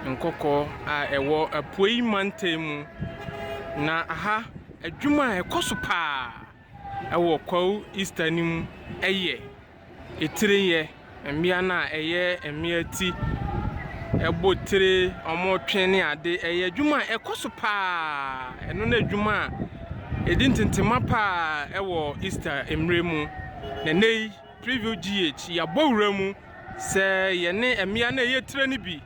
Nkɔkɔɔ a ɛwɔ Apuei Mantam mu. Na aha, adwuma a ɛkɔ so paa wɔ Kwawu Easter no mu yɛ tiriyɛ. Mmea no a ɛyɛ mmea ti bɔ tire, wɔtwe ne ade. Ɛyɛ adwuma a ɛkɔ so paa. Ɛno ne adwuma a ɛdi ntentema paa wɔ Easter mmerɛ mu. Na nnɛ yi, Preview GH, yɛabɔ wura mu sɛ yɛne mmea no a ɛyɛ tire no bi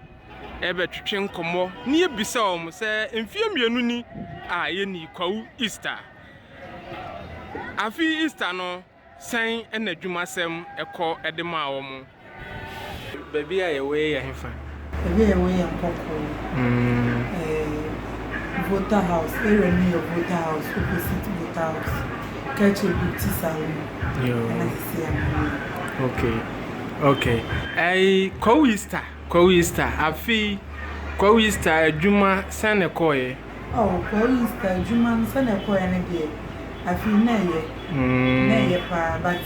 rebɛtwetwe nkɔmmɔ na yɛabisa wɔn sɛ mfeɛ mmienu ni a yɛnni Kwawu Easter. Afe yi Easter no, sɛn na adwumasɛm kɔ de maa wɔn? Baabi a yɛwɔ yi yɛ hefa? Baabi a yɛwɔ yi yɛ Nkɔkɔɔ, Volta House, area no yɛ Volta House, opposite Volta House, Kɛkyɛ Beauty Salon ɛna sisi a mewɔ yi. Okay, okay. Ɛyi, Kwawu Easter, Kwawu Easter, afe yi Kwawu Easter adwuma sɛn na ɛkɔɔeɛ? Oh, Kwawu Easter adwuma no sɛnea ɛkɔeɛ no deɛ, afei na ɛyɛ, na ɛyɛ paa, but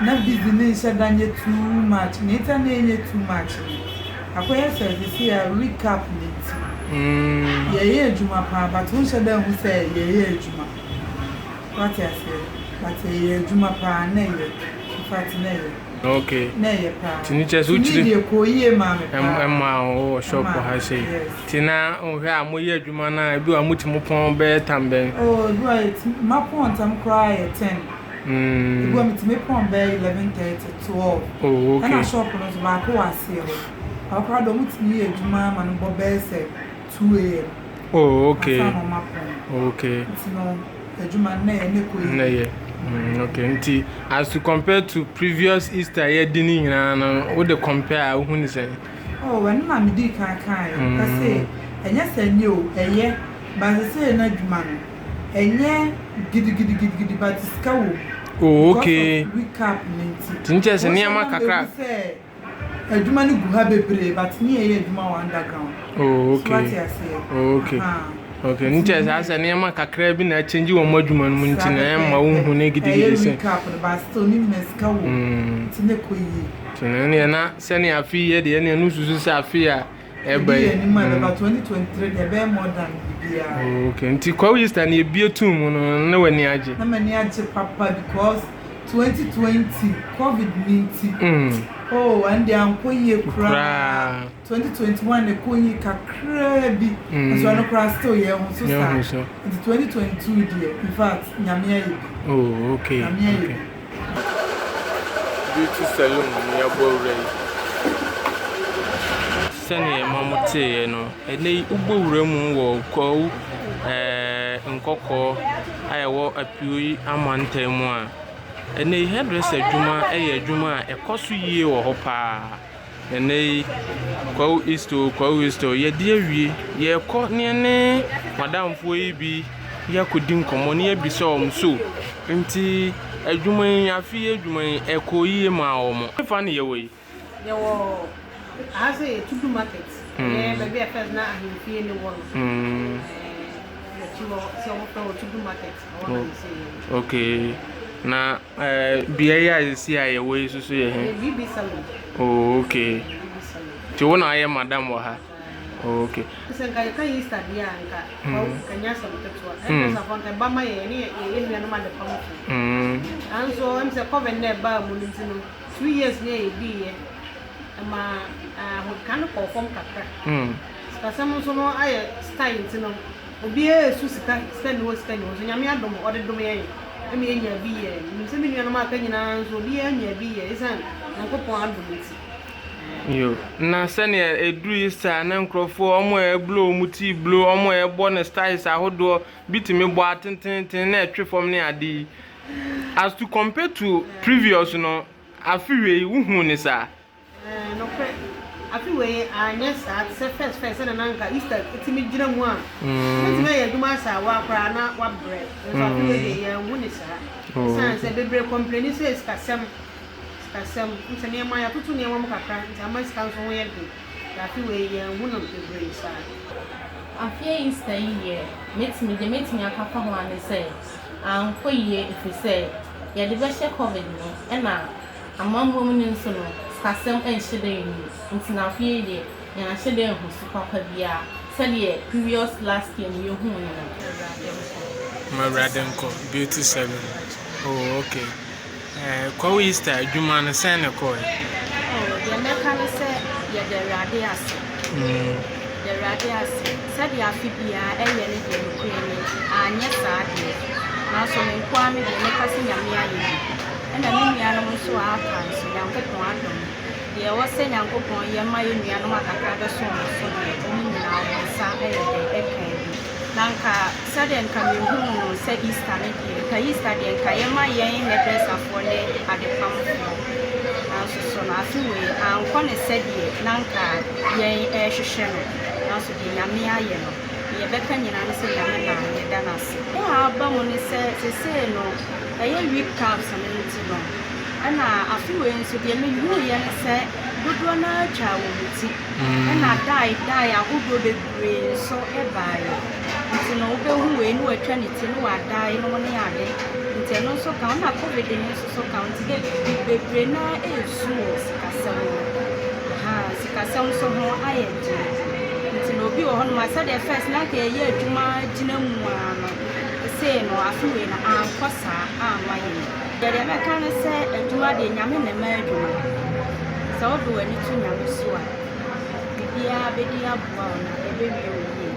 na busy no nhyɛ da nyɛ too much. Nea nti a na ɛnyɛ too much no, akɔyɛ sɛ seesei a recap no nti, yɛyɛ adwuma paa, but wonhyɛ da nhu sɛ yɛyɛ adwuma. Woate aseɛ? But yɛyɛ adwuma paa, na ɛyɛ, in fact na ɛyɛ. Okay. Na ɛyɛ paa. Nti ne kyerɛ sɛ Tumi wokyerɛ deɛ kɔɔ yie maa me paa. Ɛmaa wo wɔ shop Ɛmaa ha me, sei. yes. Nti na wohwɛ a moyɛ adwuma no a ebi wɔ a motumi pɔn bɛyɛ tam bɛn? Oh, ebi wɔ a yɛtumi, mapɔn ntɛm koraa yɛ 10. Ebi wɔ a metumi pɔn bɛyɛ 11:30, 12. Oh, okay. Ɛna shop no nso baako wɔ aseɛ hɔ. Ɛhɔ koraa deɛ wɔtumi yɛ adwuma ma no bɔ bɛyɛ sɛ 2 a.m. Oh, okay. Ansa na wɔapɔn. Okay. Nti no, adwuma no na ɛyɛ na ɛkɔ yie. Na ɛyɛ. Okay, nti as to compare to previous Easter yɛdi ne nyinaa no, wode compare a wohu ne sɛn? Oh, ɛno na medii kan kaeɛ. Ɛse, ɛnyɛ sɛ ɛnyɛ o, ɛyɛ. But seesei no adwuma no, ɛnyɛ gidigidigidigidi but sika wɔ mu. Oh, okay. Because of recap no nti. Nti ne kyerɛ sɛ nneɛma Wɔhyɛ da kakra. ma ehu sɛ adwuma no gu ha bebree but ne yɛyɛ adwuma wɔ underground. Oh, okay. So wate aseɛ? Oh, okay. Ahaa. Okay, ne kyerɛ sɛ asɛ nneɛma kakra bi na akyɛngye wɔn adwuma no mu nti na ɛmma wohu ne gidigidi Ɛyɛ sɛ. recap no but still ne nyinaa sika wɔ mu. Nti ne kɔ yie. Nti no ɛneɛ na sɛnea afe yi yɛ deɛ ɛneɛ no susu sɛ afe a ɛba Ɛdi yi. yɛn anim a ɛbɛba 2023 deɛ ɛbɛyɛ more than biribiara. Oh, okay. Nti Kwawu Easter no yɛbie too mu no na w'ani agye? Na m'ani agye papa because 2020 covid no nti oh ɛno deɛ ankɔ yie koraa. Koraa. 2021 ɛkɔ yie kakraa bi nso ɛno koraa still yɛn ho so Yɛn ho saa. so. Nti 2022 deɛ in fact Nyame ayɛ bi. Oh, okay. Nyame ayɛ Okay. bi. Beauty saloon ni yɛabɔ wura yi. Sɛnea ɛma mo teeɛ no, ɛnnɛ yi wobɔ wura mu wɔ Kwawu ɛɛ Nkɔkɔɔ a ɛwɔ Apuei amantam mu a, ɛnnɛ yi hairdresser adwuma yɛ adwuma a ɛkɔ so yie wɔ hɔ paa. Ɛnnɛ yi, Kwawu East o, Kwawu West o, yɛde awie. Yɛrekɔ na yɛne madamfoɔ yi bi yɛakɔdi nkɔmmɔ na yɛabisa wɔn so nti adwuma yi, afe yi adwuma yi, ɛkɔɔ yie maa wɔn. Hefa na yɛwɔ yi? Yɛwɔ aha sɛ yɛ Tudu market. Ɛyɛ baabi a first na ahemfie no wɔ no. Ɛɛ akyi hɔ sɛ wɔfrɛ hɔ Tudu market. Ɛhɔ na mese yɛwɔ. Okay. Na ɛɛ beaeɛ yi a seesei a yɛwɔ yi nso so yɛ he? Ɛyɛ BB Salon. Oh, okay. BB Salon. Nti wo na ayɛ madam wɔ ha? Oh, okay. Sɛ nka yɛka Easter deɛ a nka nka nyɛ asɛm ketewa. Hairdresserfoɔ nka ɛba ma yɛn ne yɛn nuanom adepamfoɔ. Nanso ɛm sɛ covid na ɛbaa mu no nti no 2 years ni a yɛdiiɛ, ɛma ahokeka no kɔɔ fam kakra. Sikasɛm nso no ayɛ style nti no, obiara resu sika, sika nni hɔ, sika nni hɔ. Nso Nyame adom, ɔde dom yɛn ma yɛnya bi yɛ. Menim sɛ me nuanom a aka nyinaa nso, obiara nya bi yɛ ɛsiane Nyankopɔn adom nti. Yo, na sɛnea ɛduru yi saa na nkurɔfoɔ wɔn a ɛblow wɔn ti blow, wɔn a ɛbɔ no styles ahodoɔ bi tumi bɔ atententen na ɛtwe fam ne ade yi. As to compare to previous no, afe wei wohuu ne saa? Ɛɛ, nokorɛ, afe wei anyɛ saa te sɛ first first sɛdeɛ na anka Easter tumi gyina mu a, wobɛtumi ayɛ adwuma asaawa koraa na wabrɛ. Nanso afe wei deɛ yɛanhu ne saa. Ɛsiane sɛ bebree kɔmpleni sɛ sikasɛm, sikasɛm, wohu sɛ nneɛma, yɛatoto nneɛma mu kakra nti ama sika nso ho yɛ den. Nti afe wei yɛanhu no bebree saa. Afeɛ Easter yi deɛ, mɛtumi, deɛ mɛtumi aka afa ho ara ne sɛ, ankɔ yie ɛfiri sɛ yɛde bɛhyɛ covid no ɛna amammuo mu no nso no, sikasɛm nhyɛ da nni nti na afeɛ yi deɛ. Yɛanhyɛ da anhu so papa biara sɛdeɛ previous last year no yɛhuu no no. Awurade nkɔ. Ma Awurade nkɔ. Beauty Salon. Oh, okay. Eh, Kwawu Easter adwuma no sɛn na ɛkɔɔɛ? Oh, deɛ mɛka ne sɛ yɛda Awurade ase. Yɛda Awurade ase. Sɛdeɛ afe biara ɛyɛ no deɛ nokorɛ ni, anyɛ saa deɛ. Nanso me nko ara me deɛ mɛka sɛ Nyame ayɛ bi. Ɛna me nuanom nso a aka nso, Nyankopɔn adom. Deɛ ɛwɔ sɛ Nyankopɔn yɛ ma yɛn nuanom a kakra bɛso wɔn so deɛ, wɔn nyinaa wɔn nsa yɛ dɛn ɛkaa bi. Na nka sɛdeɛ nka mehuu no sɛ Easter no deɛ, nka Easter deɛ nka yɛma yɛn hairdresserfoɔ ne adepamfoɔ. Nanso so no afe wei ankɔ no sɛdeɛ na nka yɛn rehwehwɛ no. Nanso deɛ Nyame ayɛ no, deɛ yɛbɛka nyinaa ne sɛ Nyame na yɛda no ase. Deɛ aba mu ne sɛ seesei no ɛyɛ week caps no nti no, Ɛna afe wei nso deɛ mehuiɛ ne sɛ dodoɔ no ara twaa wɔn ti ɛna dae dae ahodoɔ bebree nso baeɛ nti no wobɛhu wei ne watwa ne ti ne wadae nom ne ade nti ɛno nso ka ho na covid no nso so ka ho nti bebree no ara ɛresu wɔ sikasɛm ho ahaa sikasɛm nso ho ayɛ den nti no obi wɔ hɔnom a sɛdeɛ first na anka yɛyɛ adwuma gyina mu ara no sei no afe wei no ankɔ saa amma yɛn. Deɛ mɛka ne sɛ adwuma deɛ Nyame na ɛma adwuma. Sɛ wode w'ani to Nyame so a, biribiara bɛdi aboa wo na ɛbɛwie wo yie.